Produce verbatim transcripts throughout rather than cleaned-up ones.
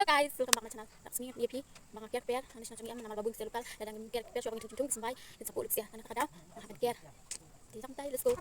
Guys, welcome back my channel. Nap sngi ïa phi ba nga kiar kiar, nang shnong jong ngi em namar ba bun ki local, lada ngim kiar kiar shuwa ba ngin shong jong jong symbai, ngin sa pur lut sha, nang ka daw, nang hap kiar. Te tang tai, let's go.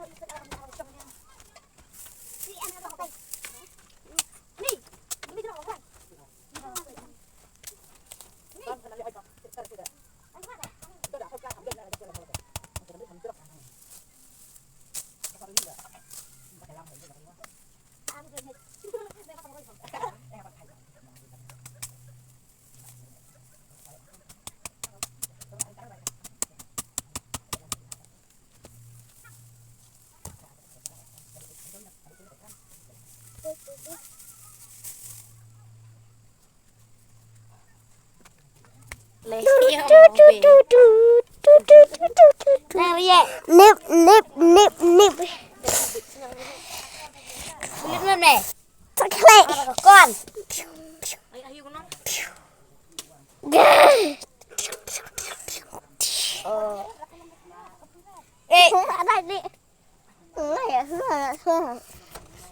Nip, nip, nip, nip. Nip, nip, nip. Kon. Eh, ada ni.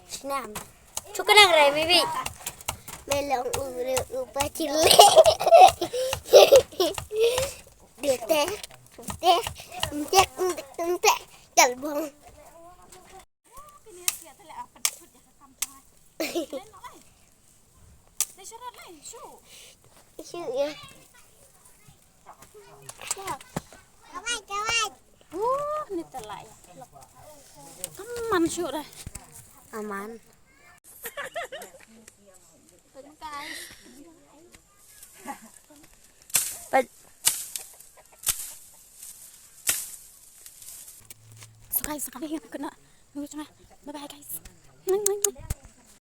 Snam. Chuka nang rai, maybe. Melong ure upa chile. Dia teh, teh, teh, teh, teh, kalbong. Shu ya. Kawai, kawai. Uh, ni telak ya. Kaman shu dah. Aman. Guys. But so guys, kami yang kena. Bye bye guys.